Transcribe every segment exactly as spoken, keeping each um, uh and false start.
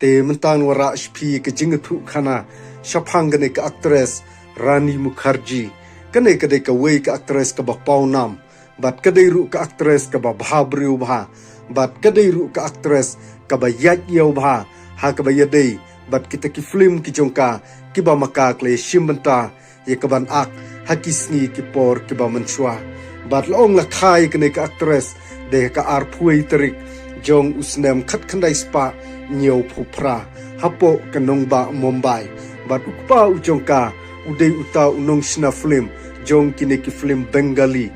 Te mynta ngan wanrah sha phi ka jingïathuhkhana shaphang kane ka actress Rani Mukherjee. Kane ka dei kawei ka actress kaba pawnam, bad ka dei ruh ka actress kaba bha briew bha, bad ka dei ruh ka actress kaba ïaid ïew bha ha kaba ïadei bad kita ki film ki jong ka, kiba ma ka ka la ïashim bynta ïa kaban ak ha ki sngi ki por kiba mynshuwa. Bad la ong la kha ïa kane ka actress dei ha ka arphew tarik jong u snem khatkhyndai spah hynñiewphew phra hapoh ka nongbah Mumbai. Bad u kpa u jong ka u dei uta u nongshna film jong kine ki film Bengali.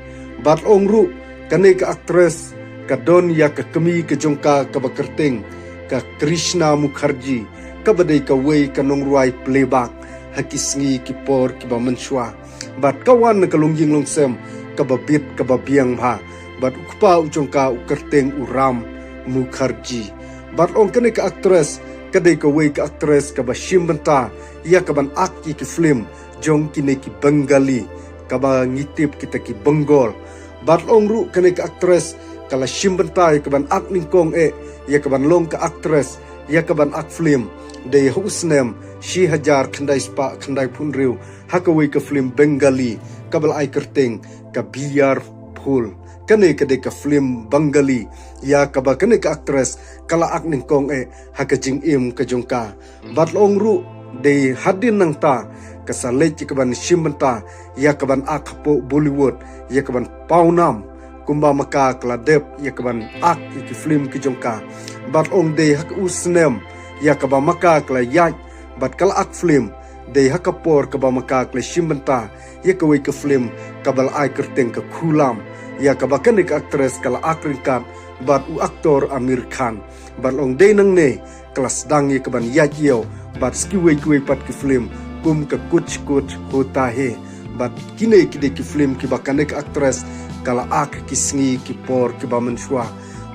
Bad la ong ruh kane ka actress ka don ïa ka kmie ka jong ka kaba kyrteng ka Krishna Mukherjee, kaba dei kawei ka nongrwai playback ha ki sngi ki por kiba mynshuwa. Bad ka wan na ka longïing longsem kaba bit kaba biang bha. Bad u kpa u jong ka u kyrteng u Ram Mukherjee. Bad la ong kane ka actress ka dei kawei ka actress kaba shim bynta ïa kaban ak ïa ki film jong kine ki Bengali, kaba ngi tip kita ki Bengal. Bad la ong ruh kane ka actress ka la shim bynta ïa kaban ak nyngkong eh ïa kaban long ka actress ïa kaban ak film dei ha u snem shi hajar khyndai spah khyndaiphew hynriew ha kawei ka film Bengali kaba la ai kyrteng ka Biyar Phul. Kane ka dei ka film Bengali ïa kaba kane ka actress ka la ak nyngkong eh ha ka jingim ka jong ka. Bad la ong ruh dei hadien nangta ka sa leit ïa kaban shim bynta ïa kaban ak hapoh Bollywood ïa kaban pawnam, kumba ma ka ka la dep ïa kaban ak ïa ki film ki jong ka. Bad la ong dei ha u snem ïa kaba ma ka ka la ïaid bad ka la ak film, dei ha ka por kaba ma ka ka la shim bynta ïa kawei ka film kaba la ai kyrteng ka Ghulam, ïa kaba kane ka actress ka la ak ryngkat bad u actor Aamir Khan. Bad la ong dei nangne ka la sdang ïa kaban ïaid ïew bad sa kiwei kiwei pat ki film kum ka Kuch Kuch Hota Hai. Bad kine ki dei ki film kiba kane ka actress ka la ak ki sngi ki por kiba mynshuwa.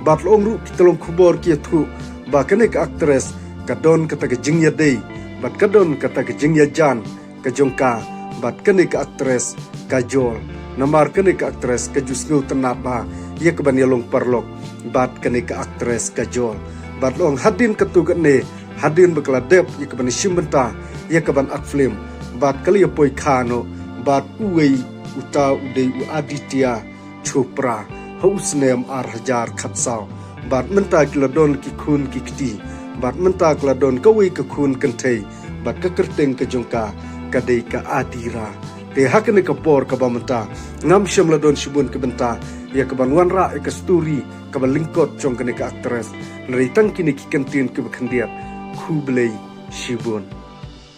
Bad la ong ruh ki tyllong khubor ki ïathuh ba kane ka actress ka don kata ka jingïadei bad ka don kata ka jingïajan ka jong ka bad kane ka actress Kajol. Namar kane ka actress ka ju sngewtynnad bha ïa kaban ïalong paralok bad kane ka actress Kajol. Bad la ong hadien katto katne, hadien ba ka la dep ïa kaban shim bynta ïa kaban ak film, bad ka la ïapoi kha noh bad uwei uta u dei u Aditya Chopra ha u snem ar hajar khatsaw. Bad mynta ki la don ki khun ki kti. Bad mynta ki la don kawei ka khun kynthei bad ka kyrteng ka jong ka ka dei ka Adira. Te ha kane ka por kaba mynta ngam shym la don shibun ki bynta ïa kaban wanrah ïa ka story kaba lyngkot jong kane ka actress. Hynrei tang kine ki kyntien kiba khyndiat. Khublei shibun.